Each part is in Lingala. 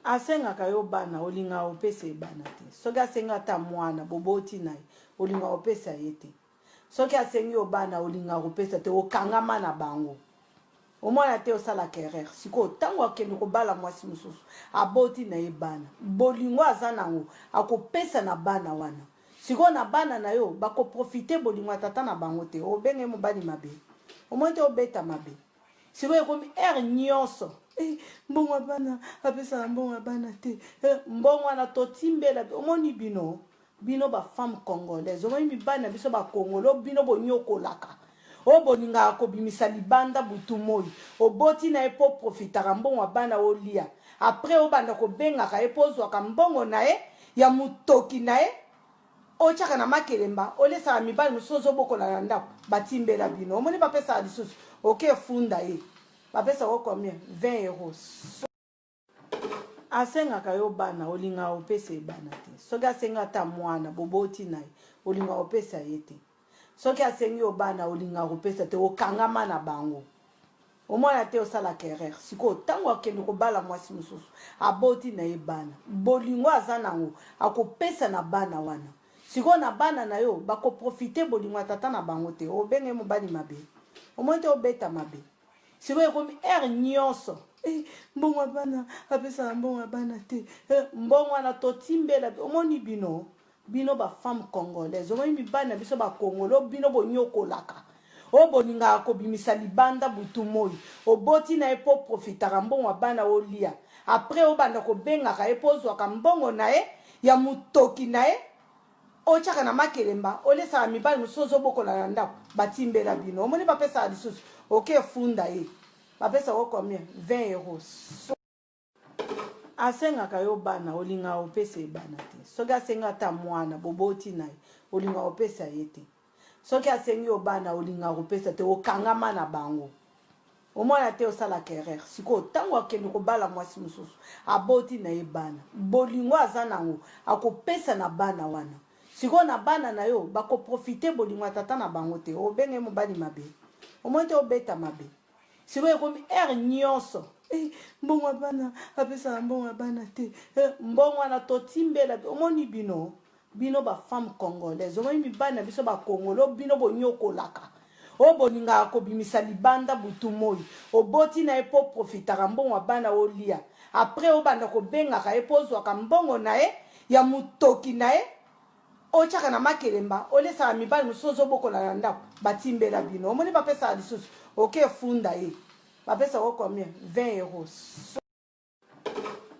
Asengaka yo bana, olingaka kopesa ye bana te. Soki asengi ata mwana, boboti na ye, olingaka kopesa ye te. Soki asengi yo bana, olingaka kopesa te, okangama na bango. Omwana te osalaka erreur. Sikoyo ntango akende kobala mwasi mosusu, aboti na ye bana, bolingo aza nango akopesa na bana wana. Sikoyo na bana na yo bakoprofite bolingo ya tata na bango te. Obenge ye mobali mabe, omoni te obeta mabe. Sikoyo ekomi heure nyonso, eh, mbongo ya bana apesaka mbongo ya bana te, eh, mbongo wana totimbela. Omoni bino, bino ba femme congolaise, omoni mibali na biso bakongolo, bino bonyokolaka oyo bolingaka kobimisa libanda butu moi. Oboti na ye mpo profitaka mbongo ya bana olia, après obanda kobengaka ye mpo ozwaka mbongo na ye ya motoki na ye, otiaka na makelemba, olesaka mibali mosusu ozobokola na ndako. Batimbela bino, omoni bapesaka lisusu, oke funda ye, bapesaka combien? 20 euros. Asengaka yo bana, olingaka kopesa ye bana te. Soki asengi ata mwana, boboti na ye, olingaka kopesa ye te. Soki asengi yo bana, olingaka kopesa te, okangama na bango. Omwana te osalaka erreur. Sikoyo ntango akende kobala mwasi mosusu, aboti na ye bana, bolingo aza nango akopesa na bana wana. Sikoyo na bana na yo bakoprofite bolingo ya tata na bango te. Obenge ye mobali mabe, omoni te obeta mabe. Sikoyo ekomi heure nyonso, eh, mbongo ya bana apesaka mbongo ya bana te, eh, mbongo wana totimbela. Omoni bino, bino ba femme congolaise, omoni mibali na biso bakongolo, bino bonyokolaka oyo bolingaka kobimisa libanda butu moi. Oboti na ye mpo profitaka mbongo ya bana olia, après obanda kobengaka ye mpo ozwaka mbongo na ye ya motoki na ye, otiaka na makelemba, olesaka mibali mosusu ozobokola na ndako. Batimbela bino, omoni bapesaka lisusu, oke funda ye, bapesaka combien? 20 euros. Asengaka yo bana, olingaka kopesa ye bana te. Soki asengi ata mwana, boboti na ye, olingaka kopesa ye te. Soki asengi yo bana, olingaka kopesa te, okangama na bango. Omwana te osalaka erreur. Sikoyo ntango akende kobala mwasi mosusu, aboti na ye bana, bolingo aza nango akopesa na bana wana. Sikoyo na bana na yo bakoprofite bolingo ya tata na bango te. Obenge ye mobali mabe, omoni te obeta mabe. Sikoyo ekomi heure nyonso, eh, mbongo ya bana apesaka mbongo ya bana te, eh, mbongo wana totimbela. Omoni bino, bino ba femme congolaise, omoni mibali na biso bakongolo, bino bonyokolaka oyo bolingaka kobimisa libanda butu moi. Oboti na ye mpo profitaka mbongo ya bana olia, après obanda kobengaka ye mpo ozwaka mbongo na ye ya motoki na ye, otiaka na makelemba, olesaka mibali mosusu ozobokola na ndako. Batimbela bino, omoni bapesaka lisusu, oke funda ye, bapesaka combien? 20 euros.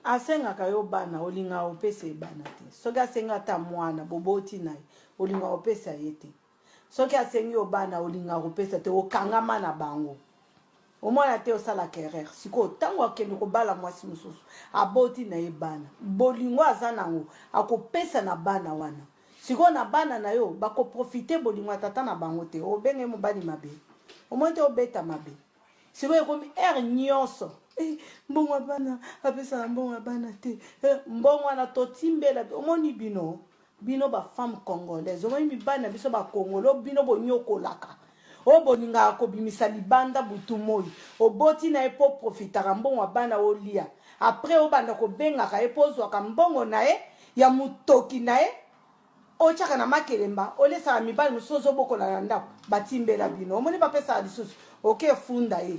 Asengaka yo bana, olingaka kopesa ye bana te. Soki asengi ata mwana, boboti na ye, olingaka kopesa ye te. Soki asengi yo bana, olingaka kopesa te, okangama na bango. Omwana te osalaka erreur. Sikoyo ntango akende kobala mwasi mosusu, aboti na ye bana, bolingo aza nango akopesa na bana wana. Sikoyo na bana na yo bakoprofite bolingo ya tata na bango te. Obenge ye mobali mabe, omoni te obeta mabe. Sikoyo ekomi heure nyonso, eh, mbongo ya bana apesaka mbongo ya bana te, eh, mbongo wana totimbela. Omoni bino, bino ba femme congolaise, omoni mibali na biso bakongolo, bino bonyokolaka oyo bolingaka kobimisa libanda butu moi. Oboti na ye mpo profitaka mbongo ya bana olia, après obanda kobengaka ye mpo ozwaka mbongo na ye ya motoki na ye, otiaka na makelemba, olesaka mibali mosusu ozobokola na ndako. Batimbela bino, omoni bapesaka lisusu, oke funda ye,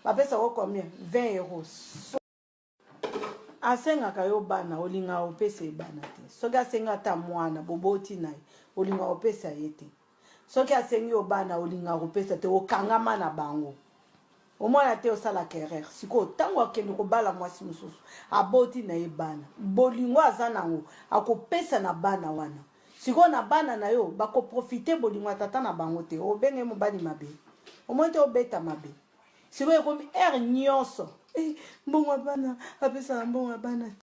bapesaka combien? 20 euros. Asengaka yo bana, olingaka kopesa ye bana te. Soki asengi ata mwana, boboti na ye, olingaka kopesa ye te. Soki asengi yo bana, olingaka kopesa te, okangama na bango. Omwana te osalaka erreur. Sikoyo ntango akende kobala mwasi mosusu, aboti na ye bana, bolingo aza nango akopesa na bana wana. Sikoyo na bana na yo bakoprofite bolingo ya tata na bango te. Obenge ye mobali mabe, omoni te obeta mabe. Sikoyo ekomi heure nyonso, eh, mbongo ya bana apesaka mbongo ya bana te.